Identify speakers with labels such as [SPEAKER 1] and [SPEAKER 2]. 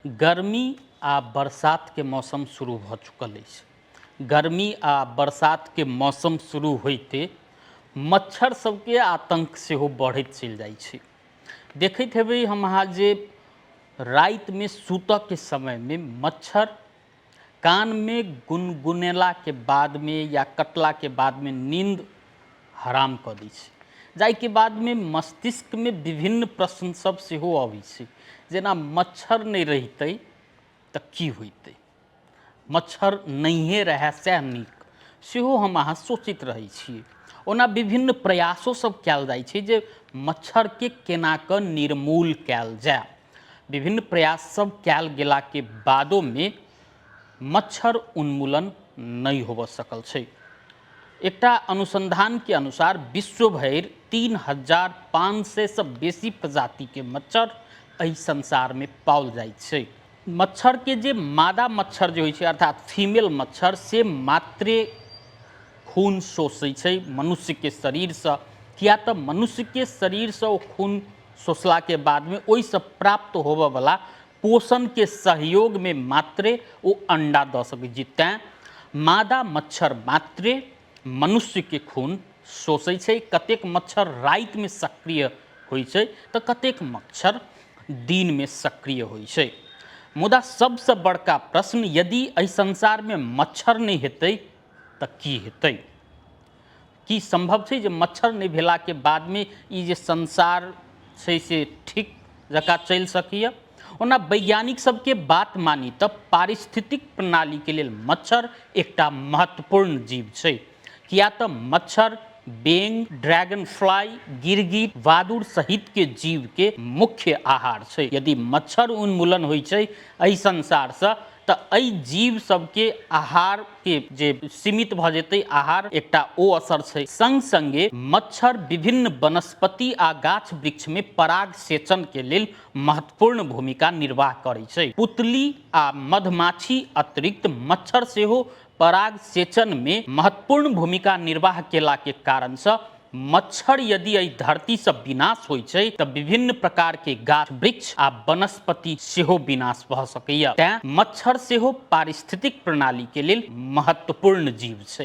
[SPEAKER 1] गर्मी आ बरसातके मौसम शुरू भऽ चुकल अछि। गर्मी आ बरसातके मौसम शुरू होइते मच्छर सबके आतङ्क सेहो बढ़ैत चलि जाइ छै। देखैत हेबै हम अहाँ जे रातिमे सुतऽके समयमे मच्छर कानमे गुनगुनेलाके बादमे या कटलाके बादमे नींद हराम कऽ दै छै। जाहिके बादमे मस्तिष्कमे विभिन्न प्रश्न सब सेहो अबै छै, जेना मच्छर नहि रहितै तऽ की होइतै, मच्छर नहिए रहए सएह नीक, सेहो हम अहाँ सोचैत रहै छियै। ओना विभिन्न प्रयासो सब कयल जाइ छै जे मच्छरके केना कऽ निर्मूल कयल जाय। विभिन्न प्रयास सब कयल गेलाके बादोमे मच्छर उन्मूलन नहि होबऽ सकल छै। एकटा अनुसंधानके अनुसार विश्व भरि 3500सँ बेसी प्रजातिके मच्छर एहि संसारमे पाओल जाइत छै। मच्छरके जे मादा मच्छर जे होइ छै अर्थात फीमेल मच्छर से मात्रे खून शोषै छै मनुष्यके शरीरसँ, किया तऽ मनुष्यके शरीरसँ ओ खून शोषलाके बादमे ओहिसँ प्राप्त होबऽवला पोषणके सहयोगमे मात्रे ओ अण्डा दऽ सकै छै। तैँ मादा मच्छर मात्रे मनुष्यके खून शोषै छै। कतेक मच्छर रातिमे सक्रिय होइ छै तऽ कतेक मच्छर दिनमे सक्रिय होइ छै। मुदा सबसँ बड़का प्रश्न, यदि एहि संसारमे मच्छर नहि हेतै तऽ की हेतै? की सम्भव छै जे मच्छर नहि भेलाके बादमे ई जे संसार छै से ठीक जकाँ चलि सकैए? ओना वैज्ञानिक सबके बात मानी तऽ पारिस्थितिक प्रणालीके लेल मच्छर एकटा महत्वपूर्ण जीव छै, किया तऽ मच्छर बेंग, ड्रैगन फ्लाई, गिरगिट, वादुर सहितके जीवके मुख्य आहार छै। यदि मच्छर उन्मूलन होइ छै एहि संसारसँ तऽ एहि जीव सबके आहारके जे सीमित भऽ जेतै आहार, एकटा ओ असर छै। संग संगे मच्छर विभिन्न वनस्पति आ गाछ वृक्षमे पराग सेचनके लेल महत्वपूर्ण भूमिका निर्वाह करै छै। पुतली आ मधुमाछी अतिरिक्त मच्छर सेहो पराग सेचनमे महत्वपूर्ण भूमिका निर्वाह केलाके कारणसँ मच्छर यदि एहि धरतीसँ विनाश होइ छै तऽ विभिन्न प्रकारके गाछ वृक्ष आ वनस्पति सेहो विनाश भऽ सकैए। तैँ मच्छर सेहो पारिस्थितिक प्रणालीके लेल महत्वपूर्ण जीव छै।